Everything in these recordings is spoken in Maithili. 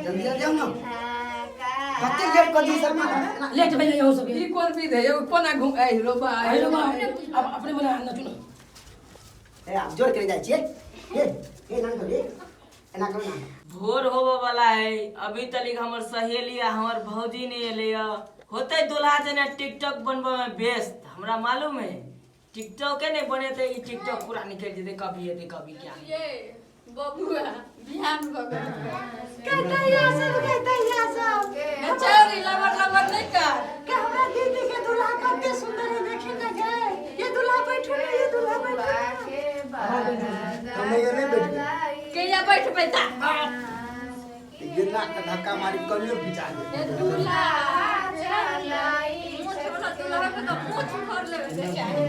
जल्दी जल्दी आउ ना। कते लेट कर दी शर्मा ना। लेट भइल यहो सब। ई कोन विध है? एगो कोना घुम ऐ रोबा ऐ आइलो रोबा। बा, अब अपने मने नाचू ना। ए आप जोर के जाइ छियै। ए ए ना करू, ए एना करू ना। भोर होबे वाला है, अभी तलिक हमर सहेली आ हमर भौजी नहीं एले ह। होते दुल्हा जना टिकटॉक बनबे में व्यस्त, हमरा मालूम है टिकटॉके नहीं बनेते, ई टिकटॉक पूरा निकल जेते, कभी एते कभी क्या। ये बबुआ बिहान भऽ गेल। कहतैया सब, कहतैया सब। चौरी लबर लबर नहीं कर। कि हमरा दीदी के दूल्हा कते सुंदर है, देखी ना गए। ये दूल्हा बैठू ना, ये दूल्हा बैठू ना। हम ये नहीं बैठबै। कहिया बैठबै ता? गिरला के धक्का मारी कनियो घिचा दे। ये दूल्हा मुँह छोड़ा, दूल्हा के तो मुँह छोड़ लेबे के चाही।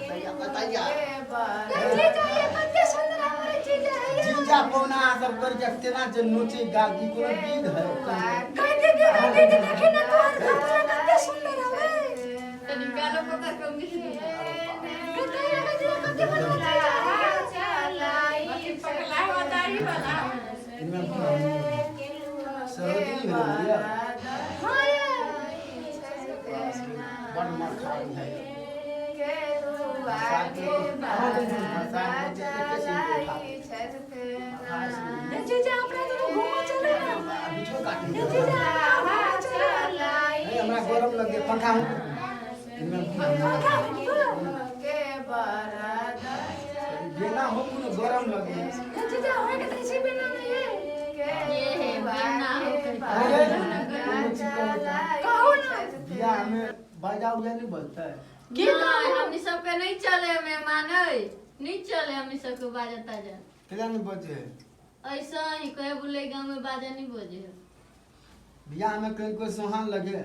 बताइया बताइया। ये जीजा, ये कते सुंदर हमरे जीजा है ये। जीजा पौना सब कर के तेना जे नोचे गाल की कोनो विध है। गई दीदी, गई दीदी, देखी ना तोहर कपड़ा कते सुंदर हवे। तनी गालो पकड़ के उंगली दे। कहतैया गई कते बढ़िया जीजा है। अथी पकड़ा हुआ दाढ़ी वाला। सरोजिनी भेलै बुझलियै? हाँ ये। बड़ मार खा है। बरसात में बरसात में एके सीन पे उठा। ये जीजा अपना दोनों घूमो चले ना। बिछो काट। ये जीजा अपना घूमो चले। ए हमरा गरम लग गया पंखा हूं। पंखा हुकबो। बिना हो कोनो गरम लगे। ये जीजा होय के तैसी बिना नहीं है। ये है बिना होकर। अरे कोनो चीज कहू त। कहू ना। बियाह में बाजा उजा नहीं बजता है। की नहीं, कहू? हमनी सबके नहीं चले मेहमान है, नहीं चले हमनी सबके बाजा ताजा। केला नहीं बजे है? ऐसा ही कहे बोले गांव में बाजा नहीं बजे है। बियाह में कहीं कोई सोहान लगे।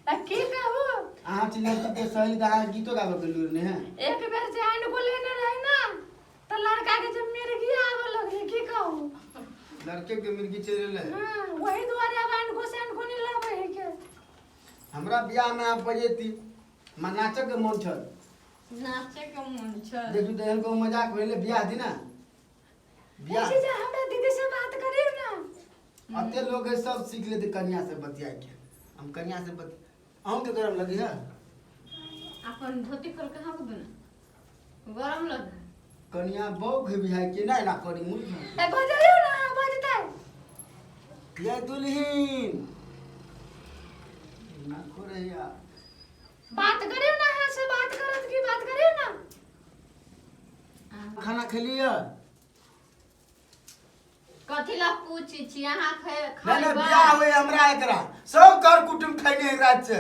आ की कहू? अहाँ चिल्ला के सही त अहाँ गीतो गाबे के लूर नहीं है। एक बेर जे आइन को लेने रहे ना तो लड़का के जब मिर्गी आवे लगले, की कहू? लड़के के मिर्गी चले ले। हाँ, वही दुआरे अब आइन को से आइन को नहीं लावे है के। हमरा बियाह में आप बजेती म नाचक के मन छल। नाचे के मन छल। देखू त एहन को मजाक भेलै बियाह दिना। बियाह ए जीजा हमरा दीदी से बात करियो ना। अते लोग है सब सीख लेते कन्या से बतियाए के। हम कन्या से बत अहूँ के गरम लगी है। अपन धोती खोल के हाँक दू ना, गरम लगे। कन्या बहू के बियाह के ना एना करी मुर्ख। ए बजाइयो ना, बजतै। ये दुल्हीन ना खोरैया। बात करियो ना, अहाँ से बात करत की बात करियो ना। खाना खेलिए? कथी ला पूछी छी अहाँ? नहीं नहीं, खैबा? बियाह होय हमरा एकरा सब कर कुटुम खैने है रात से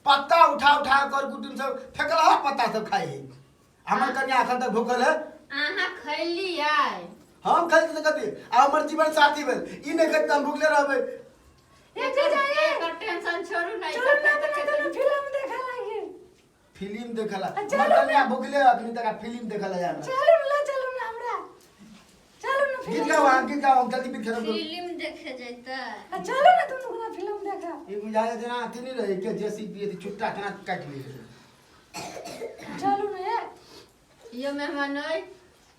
पत्ता उठा उठा कर कुटुम सब फेकलहा पत्ता सब खाइ है। हमर कन्या अखन तक भूखल है। अहाँ खैलियै? हम खैली तऽ कथी आ हमर जीवन साथी भेल ई नहि खैत तऽ हम भूखले रहबै। ए जीजा ये एकर टेंशन छोड़ू ना। चलो ना अपना दोनों फिल्म देखे लागी। फिल्म देखला? चलू हमर ना। कन्या भूखले अखनी तक आ फिल्म देखला जा हमरा। चलू ना, चलू ना हमरा, चलू ना गीत फिल्म। गाओ अहाँ, गीत गाओ, हम जल्दी गीत खत्म करू। फिल्म देखे जैतै? आ चलू ना दुनू गोरा फिल्म देखा। ई बुझाय जेना अथी नहि रहै के जेसीबी अथी चुट्टा केना काटि लै छै। चलू ना ये। यो मेहमान अइ,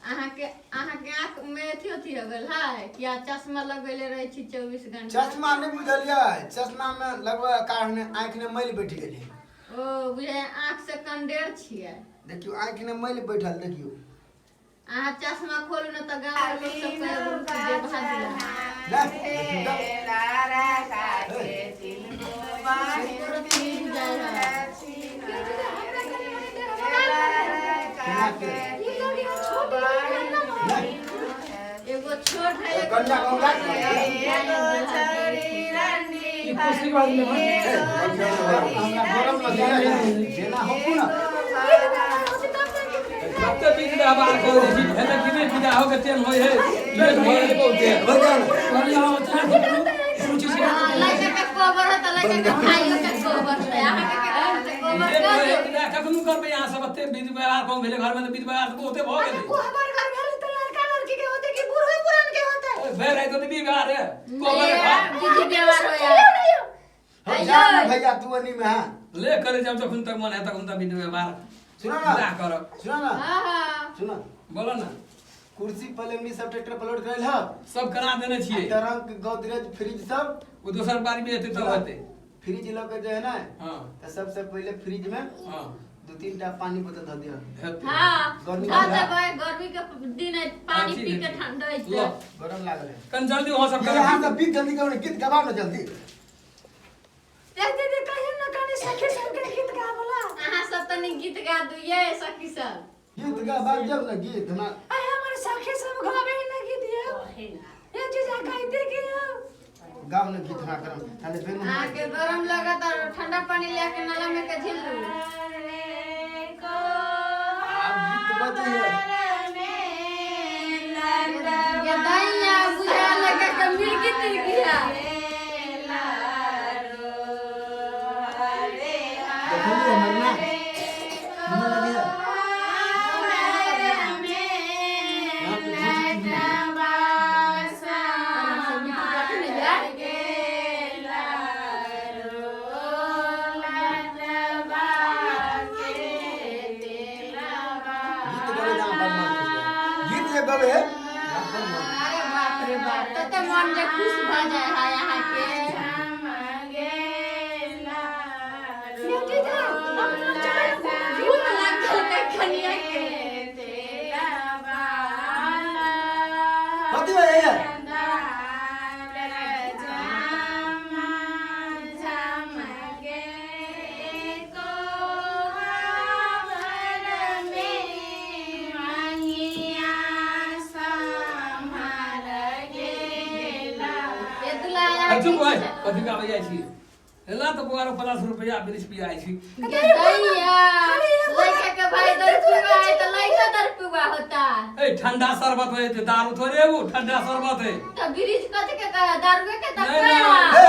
अहाँके आँख में अथी अथी हो गेल है किया? चश्मा लगेले रहै छी 24 घंटा। चश्मा नहि बुझलियै, चश्मा में लगबै कारण आँखि ने मैल बैठ गेलै। ओ बुझाय आँख से कंडेर छियै। देखियौ आँखि ने मैल बैठल, देखियौ। अहाँ चश्मा खोलू ने तऽ गाँव के लोक सब कहे बहुत देवहा दिला। ले देखियौ तऽ। नहीं बुझाय है। ये जीजा हमरा कनी मनी देखबा लगे। केना के? ई लगे है छोट लगे ना। नहि। एगो छोट है, एगो कन्या गंगा। ई खुशी के बात में हमरा गरम लगे जेना होकू ना। कते बीज व्यवहार कर दै छी हेतै कि नहि? विदा हो के टेम होइ है, लेट भऽ गेलै बहुते। हो जाओ ना। कन्या चला रुचि से। लड़का के कोबर है तऽ लड़का के भाइयो के कोबर है, अहाँके के कहत कोबर लेट कऽ भऽ दू। गेलै, कखनो करबै अहाँ सब एते विध व्यवहार कम भेलै घरमे तऽ विध व्यवहार तऽ बहुते भऽ गेलै। कोहबर घर भेलै तऽ लड़का लड़की के होते कि बूढ़ो पुरान के होते? भेल है तऽ विध व्यवहार है कोबर नहीं, दीदी व्यवहार होया। चलियौ ना यौ। हो जा ना भैया तू अनी में हाँ। ले करे जाब जखन तक मन है तखन तक विध व्यवहार सुनो ना। विवाह करब। सुनो ना। हाँ हाँ। सुनो। बोलो ना। कुर्सी पलंगनी सब ट्रैक्टर पर लोड करल ह। सब करा देने छियै। ट्रंक गोदरेज फ्रिज सब। ओ दोसर बारी में जेतै तब हेतै। फ्रिज लऽ के जे है ना, हाँ। तऽ सबसे पहिले फ्रिज में हाँ। दू तीन टा पानी बोतल धऽ दिअ। हेतै। हाँ, गर्मी धऽ में देबै, गर्मी के दिन है, पानी हाँ, ठीक पी के है। ठंडा है। ल। गरम लागल है। कन जल्दी वहाँ सब ये अहाँ सब गीत जल्दी करू ने, गीत गबाउ ने जल्दी। ए दीदी कहियो ना कनी सखी सबके गीत गावला। अहाँ सब तनी गीत गा दियै सखी सब। गीत गाबा जब ने गीत हमरा। आय हमर सखी सब गावे ना गीत यो। ये जीजा गाइते के यो। गाओ ने गीत हमरा गरम ताले फेर। अहाँके गरम लगत और ठंडा पानी लिया के नाला में के झिल दू। आब गीत बजे है। ये दैया बुझा लगा के मिर्गी तिरगी है। देखलियै हमर ना निमन लगैया। यहाँ पे भौजी की है। अहाँ सब गीत गाबू ने यार। गीत गबै जामा बड़ मन खुश भए। गीत जे गबै है हमरा बड़ मन। अरे बाप रे बाप, तते मन जे खुश भऽ जाइ है अहाँके। ये जीजा हम ना चलो भूत लागल है कनिया के। कथी बजैया? ये दुल्हा अहाँ चुप भाइ, कथी गाबै जाइ छी? एला तऽ बौआ 50 रुपैआ 20 रुपैआ आई छी। ये दैया लड़का के भाई दर पिवा है तो लड़का दर पिवा होता। ए ठंडा शरबत है ते दारू थोड़े एगो ठंडा शरबत है। तो ब्रिज कथी के कहे, दारुए के तऽ नहीं, कहे। नहीं। हे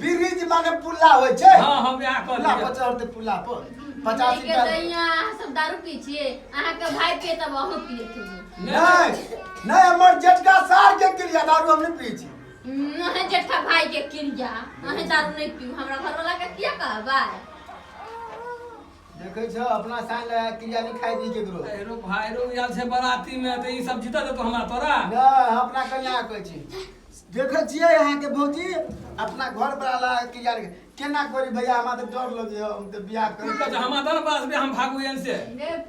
ब्रिज, ब्रिज माने पुल्ला होइ छै। हाँ हम यहाँ कह पुल्ला लिअ। पर चढ़ते पुल्ला पर 50 के रुपया। दैया अहाँ सब दारू पी छियै, अहाँके भाई पिए तब अहूँ पियत होबै। नहीं नहीं, हमर जेठका सार के क्रिया दारू हम नहीं पी छी। अहें जेठका भाई के किरिया, अहें दारू नहीं पीऊ, हमरा घरवाला के किया कहबै? देखै छौ अपना साइन लगा क्रिया नहीं खाइ दी केकरो। रो भाई रो आयल छै बराती में तऽ ई सब जीता देतो हमरा तोरा। नहीं, हम अपना कन्या कहै छी। देखै छियै अहाँके भौजी अपना घर वाला क्रिया केना करी भैया, हमरा तऽ डर लगैया, हम तऽ बियाह करी। तऽ हमरा दर पास भी हम भागू एन से।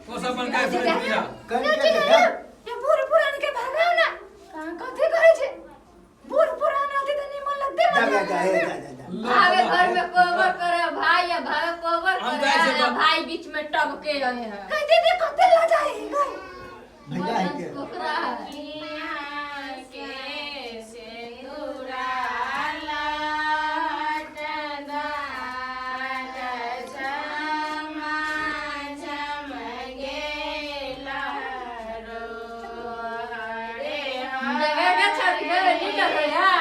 तो सब अपन काय सुनै बियाह। कनि ये के जीजा देख। ये बूढ़ पुरान के भगाओ ना। कहाँ कथी करै छै? बूढ़ पुरान रहते तऽ निमन लगते जा ना। जा जा हे जा जा जा। भावे घर में कोबर करे भाई या भावे कोबर हम करे जाइ छियै आ तऽ- भाई बीच में टपके रहे है। गई दीदी कते लजाई गई। भैया है के कोकरा है। जगह के छोड़ के नहीं डरे है।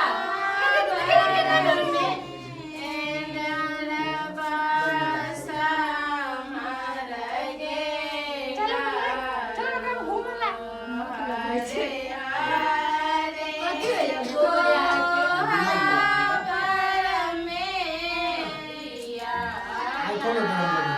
चलो ना चलो ना हम घूमला। कथी होइया बोया आई कोनो गरम लगे।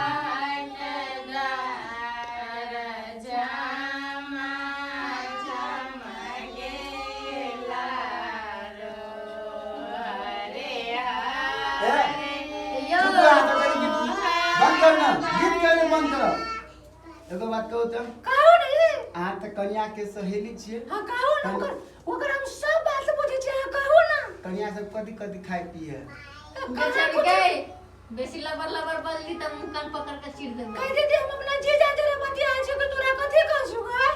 ए, यो चुप रह तऽ कनि गीत बंद कर ना, गीत के बंद कर। एगो बात कहू तऽ, कहू ने ये। अहाँ तऽ कनिया के सहेली छियै। हाँ कहू ना, ओकर ओकर हम सब बात बुझै छियै, अहाँ कहू ना। कनिया सब कथी कथी खाइ पिए? बेचारी गई बेसी लबर लबर बजली तऽ मुँह कान पकड़ के चीर देबै। कह दीदी हम अपना जीजा जरे बतिया छियै कि तोरा कथी कहै छौ गई?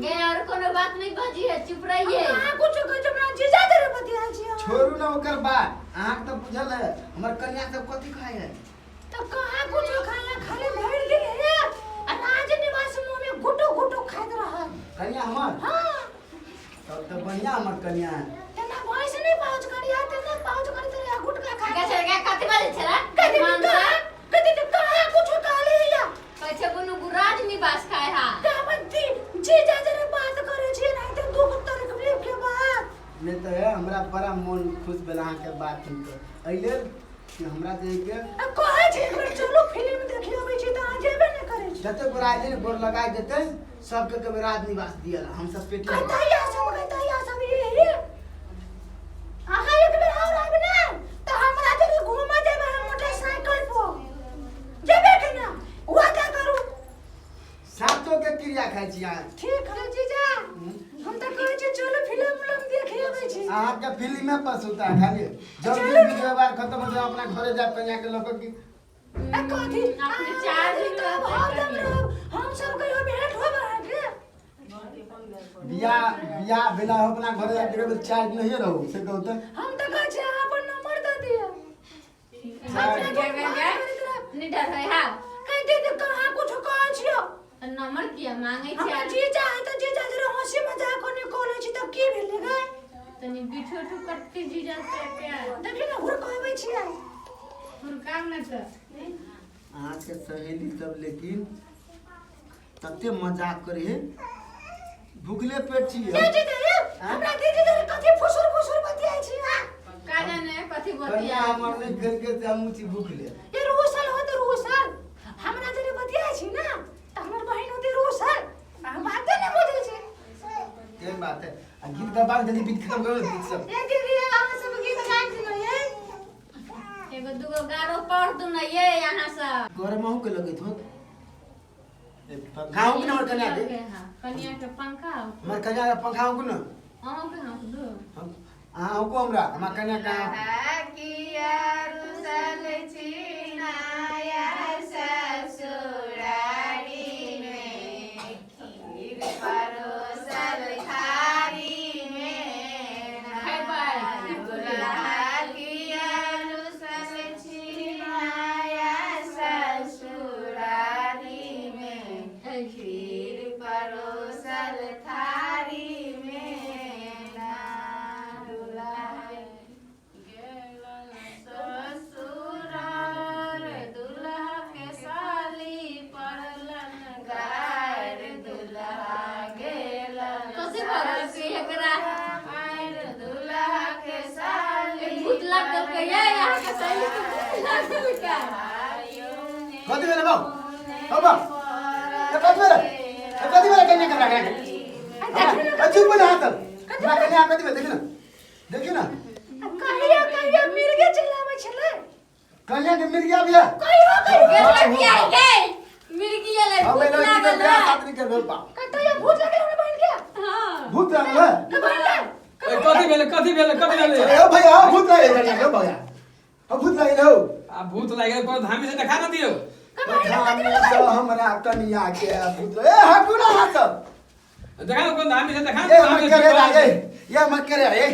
गे और कोनो बात नहीं बजी है, चुप रहिए। कहाँ कुछ कहै छै, अपना जीजा जरे बतिया छियै। छोड़ू ना ओकर बात, अहाँके तऽ बुझल है हमर कनिया सब कथी खाइ है। तऽ कहाँ कुछ खाया, खाली भरि दिन हे अनाज निवास मुँह में घुटो घुटो खाइत रहल। कनिया हमर? हाँ। तब तऽ बढ़िया हमर कनिया है। तेना भैंस नहीं पाउच करिया, तेना पाउच करैत रहिया गुटखा खा गे छे गे कथी बजै छे रे? कह दीदी कहाँ, कह दीदी कहाँ कुछ कहली या? कहै छै कोनो राज निवास खाय हा। तऽ हमर जीजा जरे बात करै छियै नहीं तऽ दुख तकलीफ के बात। नहीं तऽ है हमरा बड़ा मन खुश भेल अहाँके बात सुनि कऽ, एहि लेल कि हमरा जे के आ कहै छै एक बेर चलू फिल्म देखि अबै छी तऽ अहाँ जेबे नहि करै छी। जते गोरा आइले ने गोर लगाय देते सबके के राज निवास दियल हम सब पेट कतैया सब कतैया सब ये अहाँ एक बेर और आबि ने तऽ हमरा जरे घूमऽ जेबै हम मोटरसाइकिल पर जेबै कि ना वादा करू। सातो के क्रिया खाइ छी अहाँ। ठीक है जीजा, हम तऽ कहै छी चलू फिल्म उल्म देखे अबै छी। अहाँके फिल्मे पसुता खाली जब भी व्यवहार खत्म हो जाए अपना घरे जा कन्या के लऽ के ए कथी अपने चार दिन तब हरदम रहब हम सब कहियो भेंट होब अहाँके। बियाह बियाह भेला हो अपना घरे जा के चार्ज नहीं रहू से कहू तऽ। हम तऽ कहै छी अहाँ अपन नंबर दऽ दिअ। नहीं डर है हाँ। कहि दीदी कहाँ कुछ कहै छियौ। नंबर किया मांगे छी? हमरा जीजा है तऽ जीजा जरे हंसी मजाक कोने करै छी तब की भेलै गै? तनी बिठो ठू कट्टी जीजा से क्या देखी ने हुड़कबै छियै। हुड़काम न तऽ अहाँके सहेली सब लेकिन तते मजाक करे है भूखले पेट छी ये जीजा ये हमरा दीदी जरे कथी फुसुर फुसुर बतियाइ छी आ? का जाने कथी कन्या बतिया हमर नहीं खेलके से हमहूँ छी भूखले। ये रूसल होत रूसल हमरा जरे बतियाइ छी ना तऽ हमर बहिन होते रूसल हम बाते नहि बुझै छी। तेहन बात है आ गीत गबा जल्दी गीत खत्म करो गीत सब। ये दीदी अहाँ सब गीत गाबि दिनौ ये। एगो दूगो गारो पढ़ दू ना ये यहाँ सब। गरम अहूँ के लगैत होत। पंखा हो कि ना हमर कन्या के? हाँ, कन्या के पंखा हो। हमर कन्या के पंखा हो कि ना? अहूँ के हाँक दू। हम अहाँ हो को हमरा हमर कन्या के अहाँ। किया रुसल छी नाया ससुरारी में खीर परोसल थारी में दुल्हा किया रुसल छी नाया ससुरारी में खीर परोसल थारी में ना दुल्हा ससुरार दुल्हा के साली पड़लन गार दुल्हा गेलन कथी भगल के एकरा दुल्हा के साली भूत लागल के ये यहाँ के साली के भूत लागल का। कथी भेलै बाउ? हौ बाउ। ए कथी भेलै? ए कथी भेलै कन्या के हमरा कन्या के? ए चुप बोले हाथ। हमरा कन्या कथी भेलै देखी ना। देखी ना। कहिया कहिया मिर्गे चलाबै छलै। कन्या के मिर्गिया भी है। कहियो कहियो मिर्गी आई गई मिर्गी आले हम भूत लड़की के लागल बियाह है। शादी के भेल बा। कतैया भूत लागल हमरा बहिन के। हाँ भूत लागल है। के बहिन के। ए, कथी भेलै कथी भेलै कथी भेलै? ए भैया भूत लागल कन्या के भैया। हो भूत लागल हो। आ भूत लागि गेल कोनो धामी से देखा न दियौ। धामी से हमरा कन्या के भूत ए हटू ना हाथ सब। देखा न कोनो धामी से देखा न ए धामी मत से करे ठीक भऽ रे जेतै। ये मत करे रे।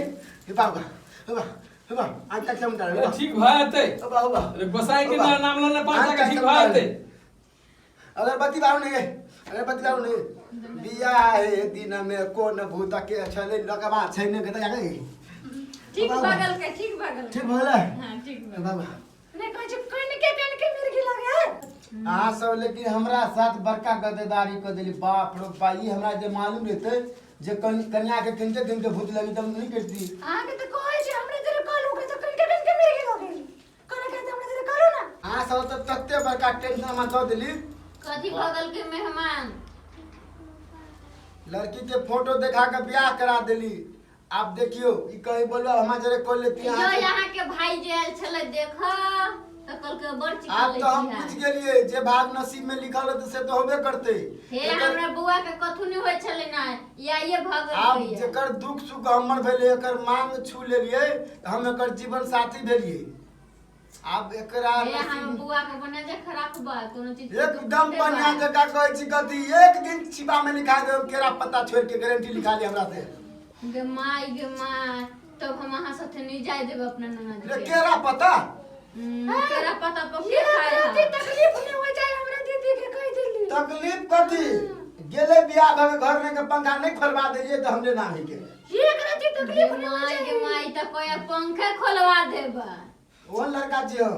हे बाबा हे बा हे बा आज तक समझ अरे ठीक भऽ जेतै। हे बा हे बा। अरे गोसाई के नाम लऽ 5 टाका ठीक भऽ जेतै। अगरबत्ती बारू नहीं है अगरबत्ती बारू नहीं बियाह है दिन में कोन भूत के छलै लगबा छै ने कतऽ जाके ठीक भगल के ठीक भगल। ठीक भऽ गेलै। हाँ ठीक भगल। बाबा नहि कहै छी कनिके कनिके मिर्गी लगे है। अहाँ सब लेकिन हमरा साथ बड़का गद्दारी कऽ देली बाप रे बा। ई हमरा जे मालूम रहतै जे कन्या के कनिके कनिके भूत लगी तब नहीं करती। अहाँके तऽ कहै छी हमरा जरे कहलू के तऽ कनिके कनिके मिर्गी लगे। कने के हमरा जरे कहलू ना। अहाँ सब तऽ तते बड़का टेंशन हमरा दऽ देली। कथी भगल के मेहमान? लड़की के फोटो देखा के बियाह करा देली। आप देखियो ई कहीं बोलबा हमरा जरे कह लेती यो अहाँ। यहाँ के भाई जे आयल छलै देख तऽ कहलकै बड़ चिकन आब तऽ हम बुझि गेलियै जे भाग नसीब में लिखल रहतै से तऽ होबे करतै। हे हमरा बौआ के कथू नहि होइ छलै ना या ये भगल आब होइए। जेकर दुख सुख हमर भेलै एकर मांग छू लेलियै तऽ हम एकर जीवन साथी भेलियै। आब एकरा हे हम बौआ के बना जे खराब बा कोनो चीज एकदम बढ़िया जकाँ कहै छी कथी एक दिन छिपा में लिखा देब केरा पत्ता छोड़ के गारंटी लिखा ले हमरा से। गे माय गे माय तब हम अहाँ साथे नहीं जाय देब अपना ननद रे के। केरा पत्ता केरा पत्ता पर के ये खाय हमरा है? तकलीफ नहि हो जाय हमरा दीदी के कहि देली। तकलीफ कथी गेले बियाह भऽ के घर में के पंखा नहीं खोलवा देलियै तऽ हमरे नाम ही के। ये एकरा ती तकलीफ गे नहि हो माय जाय। गे माय तऽ कोई पंखे खोलवा देब। ओहन लड़का छी हम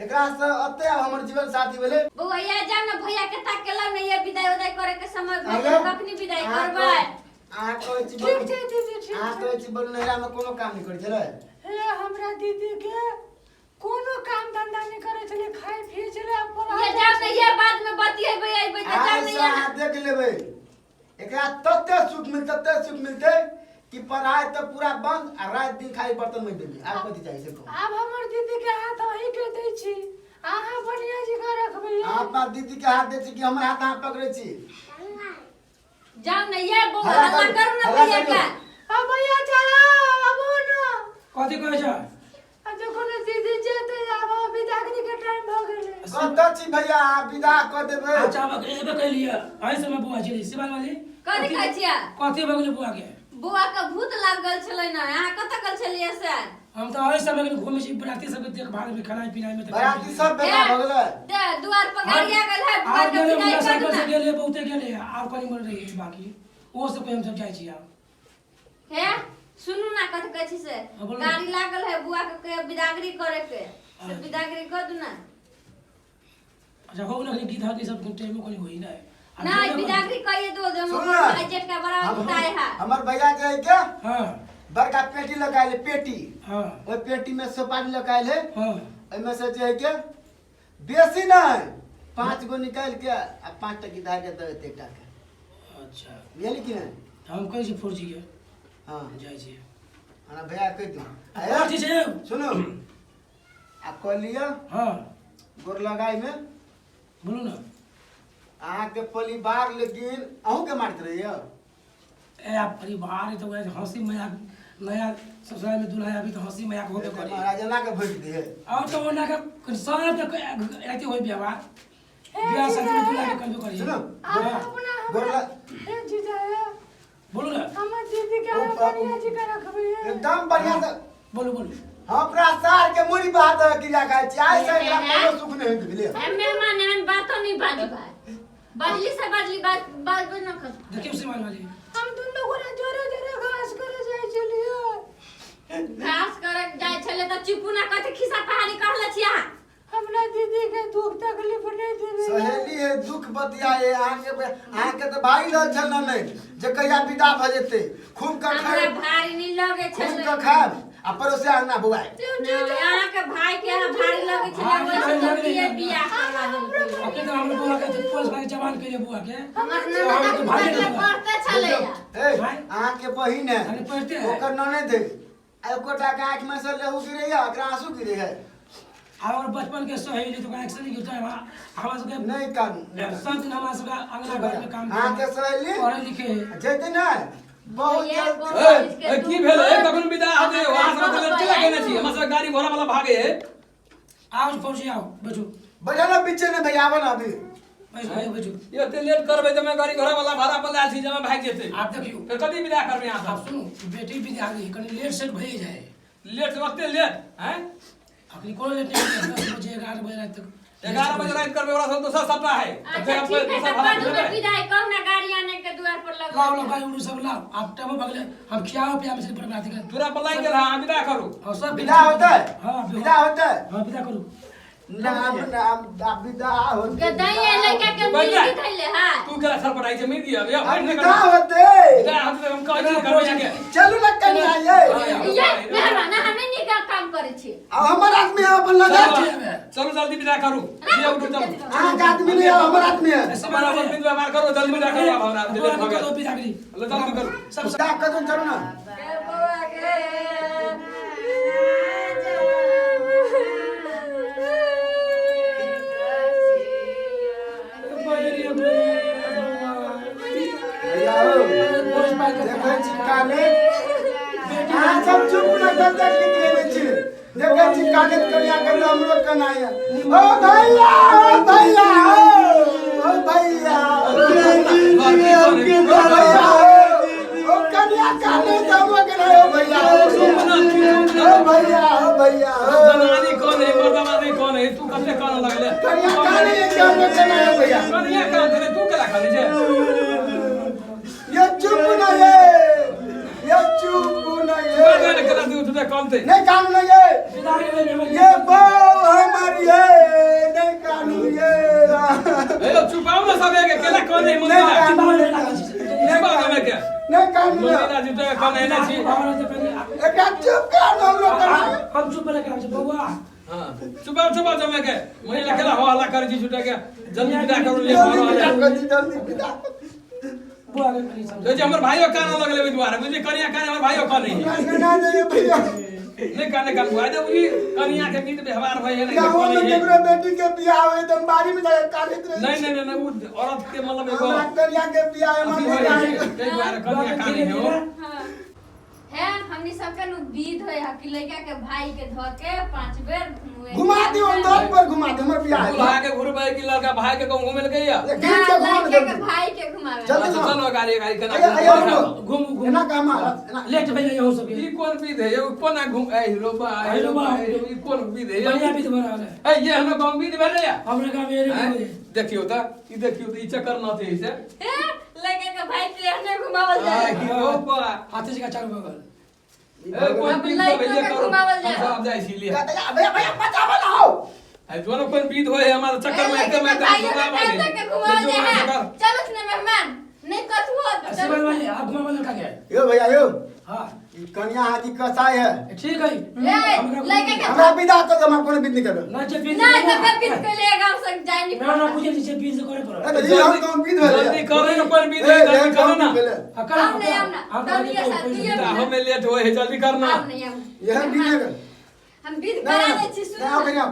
एकरा से अते आब हमर जीवन साथी भेलै। बौआ या जा ना भैया के ताक के लाव ना ये विदाई उदाई करे के समय भऽ गेल कखनी विदाई करबै? अहाँ कहै छी ठीक छै दीदी ठीक अहाँ छै। कहै छी बड़ नैहरा में कोनो काम नहीं करै छलै। हे हमरा दीदी के कोनो काम धंधा नहि करै छलै, खाइ पियै छलै आ पढ़ाइ। ये जाओ ने, ये बाद में बतियेबै अइबै तऽ जाओ आइ ने से ये। अहाँ देख लेबै, एकरा तते सुख मिलते, तते सुख मिलते कि पढ़ाइ तऽ पूरा बंद आ राति दिन खाली बर्तन में देबै। आब कथी चाही से कहू? आब हमर दीदी के हाथ अहीं के दै छी, अहाँ बढ़िया जकाँ रखबै। अहाँ अपना दीदी के हाथ दै छी कि हमर हाथ अहाँ पकड़ै छी? जाओ ने ये बौआ, हल्ला हल्ला करू, करू ने हल्ला भैया करू। के। अब भैया जाओ, आबो न। कथी कहै छ? आ जखन दीदी जेतै, आब विदागरी के टाइम भऽ गेलै। कतऽ छी भैया? अहाँ विदा कऽ देबै। अच्छा, आब एबे कैलियै अहीं समय बौआ छलै शिवान वाली। कथी कहै छियै? कथी भऽ गेलै बौआ के? बौआ के भूत लागल छलै ने। अहाँ कतऽ गेल छलियै से? हम तऽ अहीं समय घूमै छी, बराती सबके देखभाल में, खेनाइ पिनाइ में। तऽ बराती सब बेकार भऽ गेलै। दे दुआर पर गाड़ी आ गेल है, बौआ आर के गेलै विदाई करू मोटरसाइकिल से ने। गेलै, बहुते गेलै, आब कनि मर रही बाकी, ओहो सबके हम सब जाइ छी आब। हे सुनू ना, कथी कहै छी से? हाँ, बोलू। गाड़ी लागल है, बुआ के कहियो बिदागरी करे के से, बिदागरी कर दू ना। अच्छा, हो ना, गीत हाथ सब टाइमो कनि होई ना। आब नहीं, जेबे बिदागरी कहिए दो दो। सुन ना। जेठ का बड़ा बुताए है। हमर भैया जे है के हाँ। बड़का पेटी लगायल है, पेटी। हाँ। ओहि पेटी में सुपारी लगायल है। हाँ। ओहिमे से जे है के बेसी नहीं, 5 गो निकालि के आ 5 टा गिधा के दऽ देतै एकटा के। अच्छा। बुझलियै कि नहि? हम कहै छी फोर जी के। हाँ। जाइ छी। हमरा भैया कहि दू। फोर जी छै। सुनू, आ कह लिअ। हाँ। गोर लगाइ में। बोलू ना। अहाँके परिवार लेकिन अहूँके मारैत रहैया? ए आप परिवार तो वैसे हंसी मजाक, नया ससुराल में दूल्हा अभी तो हंसी मजाक होबे करे। महाराज एना के भोगि दिहे। और तो ओना के सब के एते होई व्यवहार, बियाह शादी में दूल्हा के करबे करी। सुनो। आब अपना गोर हमरा लग हे जीजा हे। बोलू ना। हमर दीदी के अहाँ बढ़िया जकाँ रखबै। एकदम बढ़िया से। बोलू बोलू। हम अपना सार के मुड़ी बहा दऽ क्रिया खाइ छी, आइ से एकरा कोनो सुख नहि होइत भेलै। ए मेहमान, एहन बातो नहीं बाजू भाई, बजली से बजली बात बाजबे न कर। देखियौ श्रीमान वाली। हम दुनू गोरा जोरे जोरे घास करे जाइ छलियै। घास करे जाइ छलै तऽ चिपू ना कथी खिस्सा पहाड़ी कहले छी अहाँ? हमरा दीदी के दुख तकलीफ नहि देबै। सहेली है, दुख बतियाए अहाँके तऽ भारी रहल छल ने, नहि जे कहिया विदा भऽ जेतै, खूब कऽ हमरा खायब। भारी नहीं लगे खूब छलै। कऽ खायब आ पड़ोसिया अंगना बौआए। अहाँ के भाई के अहाँ भारी लगे छलै, भारी ओहि से लगे बिये छलै। बियाह करवा देलकै। अखन तऽ हमर बौआ के पोस भाई जवान केले बौआ के। हमर ननद तो भारी अखन लगे। पढ़ते छलै। ए अहाँके बहिन है, अरे पढ़ते है। ओकर ननद है, आ एकोटा के आँखि में से लहू गिरे है, एकरा आंसू गिरे है। आ और बचपन के सहेली तो आँखि से नहीं गिरता है, हमरा सबके नहीं कानू, नहीं कानू। सब दिन हमरा सबके अंगना घर में काम अहाँके सहेली पढ़े लिखे है। जेतै नहि बहुत ये जल्दी। बहुत ए, चीज के ए, की दुख भेल? ए, होत। कखन विदा हेतै? अहाँ सब तऽ लड़के लगेने छी, हमरा सब गाड़ी घोड़ा वाला भागे है। आओ फौजी, आओ बैठू। बैठा ना पीछे ने भैया, आबो ना अभी। बैठू भैया, बैठू। ये एते लेट करबै तऽ मैं गाड़ी घोड़ा वाला भाड़ा पर लायल छी, जमा भागि जेतै। आप देखियौ। फेर कथी विदा करबै अहाँ आप सब? सुनू, बेटी विदा गई कनी लेट सेट भइए जाए। लेट से ओते लेट हैं? अखनी कोनो लेट नहीं है, 10 बजे 11 बजे रात तक। 11 बजे राति करबै, ओकरा सब दोसर सपना है। तऽ अच्छा फेर हम ठीक है, दोसर तऽ भाड़ा करू ने लेबै। विदाई, कहू ना गाड़ी आने के दुआर पर लगल। लाओ लाओ गाड़ी उड़ी सब लाओ, आप टाइम भगले, हम खियाओ पियाओ से बड़ बात के। पूरा पर लागि गेल है, अहाँ विदा करू। हाँ, सब विदा होतै? हाँ, विदा होतै? हाँ, विदा करू। नाम नाम दा विदा होतै। गदैया लड़का के बैठ जा। मिर्गी धैले है। तू केला छरपटाइ छै, मिर्गी अब, यौ, अब बैठ ने विदा करू। होतै। विदा होतै, हम कहै छी करबै जाके। चलू ना कन्या ये। ये मेहमान, अहाँ नहीं नीक काम करै छी। अब हमर आदमी है, अपन लगा। चलू, चलू जल्दी विदा करू। जे उठू चलू। अहाँके आदमी नहीं है, हमर आदमी है। अपन अपन बिंदु व्यवहार करू, जल्दी विदा करू आब हमरा, लेट भऽ गेल। विदा करी। लो, जल्दी करू। सब विदा करू, चलू ना। भैया हो, देखै छी काने, अहाँ सब चुप ना, जब तक गीत गेने छी। देखै छी काने कन्या के तऽ हमरो कनाया। ओ भैया, ओ भैया, ओ भैया, ओ भैया, ओ कन्या काने तऽ हमरो कनाया। ओ भैया, ओ भैया, ओ भैया, ओ जनानी कौन है, मर्दाना कौन है, तू कते कान लगले? कन्या काने के हमरो कनाया भैया। कनिया कान रे, तू केला खाली छै? ये चुप ना ये, ये चुप ना ये। केला केला तू तू कानते? नहीं कानू नहीं ये। विदा करी। ये बहू हमारी है, नहीं कानू ये। ए लो, चुप आओ ना सब के केला कौन है नहीं मुंडा? कानू, नहीं चुप आओ हमें के। नहीं कानू। मुंडा जुटे कौन है ना छी? एकरा चुप कानू हमरो कानू। हम चुप रह के बौआ। हां। सुबह जमे के महिला खेला हो हल्ला करै छी छुटे के जल्दी विदा करू ले जल्दी विदा कर दी, जल्दी विदा। बुआ के कनी समझ जे हमर भाइयो काने लगले ओहि दुआरे बुझली कनिया काने हमर भाइयो काने हमरा के ना जाइए भैया। नहीं काने कान बुआ दे बुझली कनिया के गीत व्यवहार होय है नहीं गाँव में काने है। केकरो बेटी के बियाह होय त हम बाड़ी में जाके कानैत रहै नहीं छी। नहीं नहीं नहीं उ औरत के मतलब एगो हमरा कनिया के बियाह है, अथी माने होय जाए। है ताहि दुआरे कनिया काने है हो। हाँ। हे हमनी सबके नु विध होय है कि लड़का के भाई के धो के 5 बेर घुमे घुमा दियो, हम दस पर घुमा दियो, हमर बियाह है। दूल्हा के घुरबै कि लड़का भाई के कहूँ घूमे लगे या ए, घीच के घुमा लड़के दे के जल्दी। भाई के घुमावे। जल्दी अच्छा घुमा। चलो गाड़ी गाड़ी केना अये, अये, घुमा। रुको। घूम घूम एना कहाँ एना लेट भैया यहो सब ई कोन विध है ये कोना घूम ए रो बा ए रो बा ए रो, ई कोन विध है बढ़िया विध बना है। ए ये हमरा गाँव विध भेलै या हमरा गाँव में हैं? रे देखियो त ई देखियो त ई चक्कर न थे से हे लड़का के भाई के एहने घुमावल जाए। आ, की हो बा हाथी का चारू बगल। ए कोन अब विध लड़का सब ये के करू घुमावल जाए। हम सब जाइ छी लिए भैया भैया भैया बचावल आओ। ए दोनों कोन विध होय है हमारा चक्कर में आते में भाई के के घुमावल जाए है। चलो ने मेहमान नहीं कथु हो तो शिवन चलो। भाई आप घुमा बदल खा गया। यो भैया यो हाँ ई कनिया हाथी कसाई है। ठीक है। ए लड़का के हमरा विदा कर दे, हमरा कोनो विध नहीं करबे। ना जे विध ना तो फिर विध के लिए गांव से जाए नहीं मेरा ना पूछे जे विध करे पर। ए, तो ई हम गाँव विध भेलै। जल्दी करू ने कोन विध ए, है जल्दी ए, करू ना गाँव विध भेलै। हाँ, कर, हम नहीं हम ना आप तब ये साथ दिए विदा हमें लेट होय है जल्दी करना हम नहीं हम यह विध नहीं कर। हम विध नहीं, करा नहीं, दे छी सुन नहीं, आओ कनिया,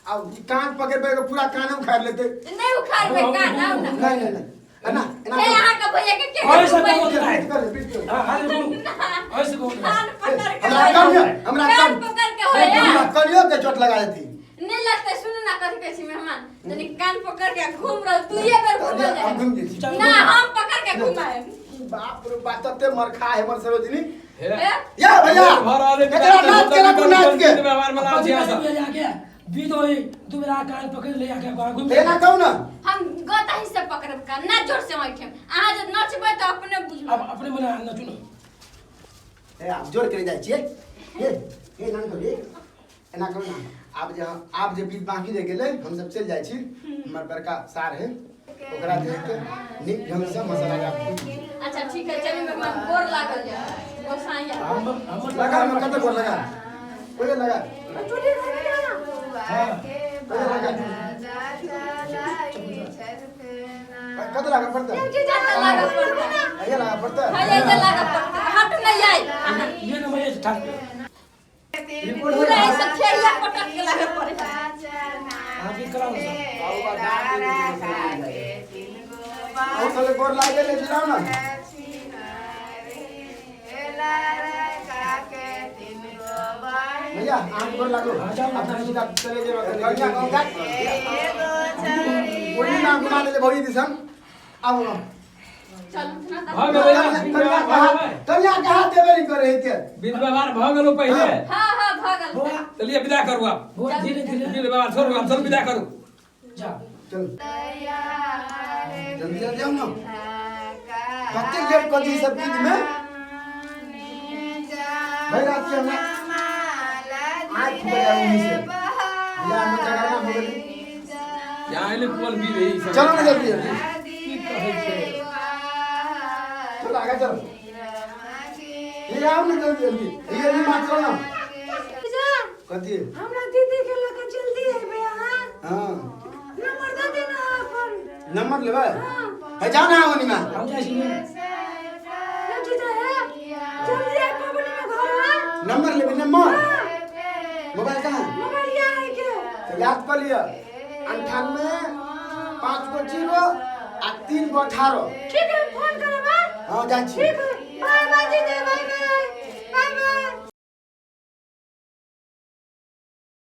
आओ, ई कान पकड़ पकड़ के पूरा कान उखाड़ लेते। नहीं उखाड़ बे कान आओ ना। नहीं नहीं नहीं एना एना हे यहाँ का भैया के के और सब घुमाई? बहुत है। विध कर ले, विध कर ले। हाँ हाँ घूम ऐसे घूम। कान पकड़ के हमरा होया। कनिया, हमरा कान कन- पकड़ के होया। हमरा कनियो के चोट लगा देती। नहीं लगते सुन ना कथी कहै छी मेहमान तनी कान पकड़ के घूम रहल तू ये बेर घूमल हम जाए। घूम जाइ छी। ना हम पकड़ के घुमाए। बाप रे बाप तते मरखा है हमर सरोजिनी। हे या भैया भर आले एकरा नाच के रखू नाच के। व्यवहार में लाओ छी सब जाके विध होई दू बेरा कान पकड़ ले आके घूम। एना कहू ना। हम गता ही से पकड़ब कान ना जोर से बैठे अहाँ जे नचबै तऽ अपने बुझबै। अब अपने मने नचू ना। ए आप जोर के जाइ छियै। ए ए ना करू, ए एना करू ना। आब जे विध बाकी रहि गेलै हम सब चलि जाइ छी। हमर बड़का सार है ओकरा देख के नीक ढंग से मसाला राखू। अच्छा ठीक है चलू मेहमान गोर लागल जाए गोसाइया। हम हम लगा ना कते गोर लगा कोई लगा हाँ कोई लगा कते लगा पड़ता जाता लागल पड़तै। अये लगा पड़ता। हाँ ये जे लागल पड़तै हट नहीं आई ये नंबर ये ठाक पे। रिपोर्ट पूरा ऐसे ठेरिया पटक के लागल पड़े। हाँ विध कराओ सब। और साले गोर लागे ले जिलाओ ना। भैया आम गोर लागो। अपना सीधा चले जेबा कनिया गाँव जा। ओही ना घुमा देले भौजी दिसन। आबो ना। चलू ना भऽ गेलै ना विध कनिया व्यवहार भऽ कहाँ गेलै। कनिया कहाँ देबे नहीं करे है के। विध व्यवहार भऽ गेलो पहिले। हाँ हाँ भऽ गेल। बुआ चलिए विदा करू आप। बुआ धीरे धीरे विध व्यवहार छोड़ू आप चल विदा करू। जा चल जल्दी जल्दी आओ ना। कते लेट कर दी सब विध में। भाई रात के हमरा आँख फूट जाए उन्हीं से। बियाह में झगड़ा हो गेलै। यहाँ एलै कोन विध है ई सब। चलो ना जल्दी जल्दी। की कहै छै चलो आगे चलो। ये आओ ना जल्दी जल्दी। ये नहीं मार चलो ना। कथी हमरा दीदी के लऽ कऽ जल्दी अयबै अहाँ। हाँ नंबर दऽ देना अपन। नंबर लेबै है जाओ ना ओनी में। हम जाइ छी। जीजा है जल्दी आइ पबनी में घर हाँ। नंबर लेबै नंबर। मोबाइल कहाँ मोबाइल या है के। तो याद कर लिया 98 5 गो 0 आ 3 गो 18। ठीक है फोन करब हाँ। हाँ जाइ छी। ठीक है बाय बाय जीजा बाय बाय।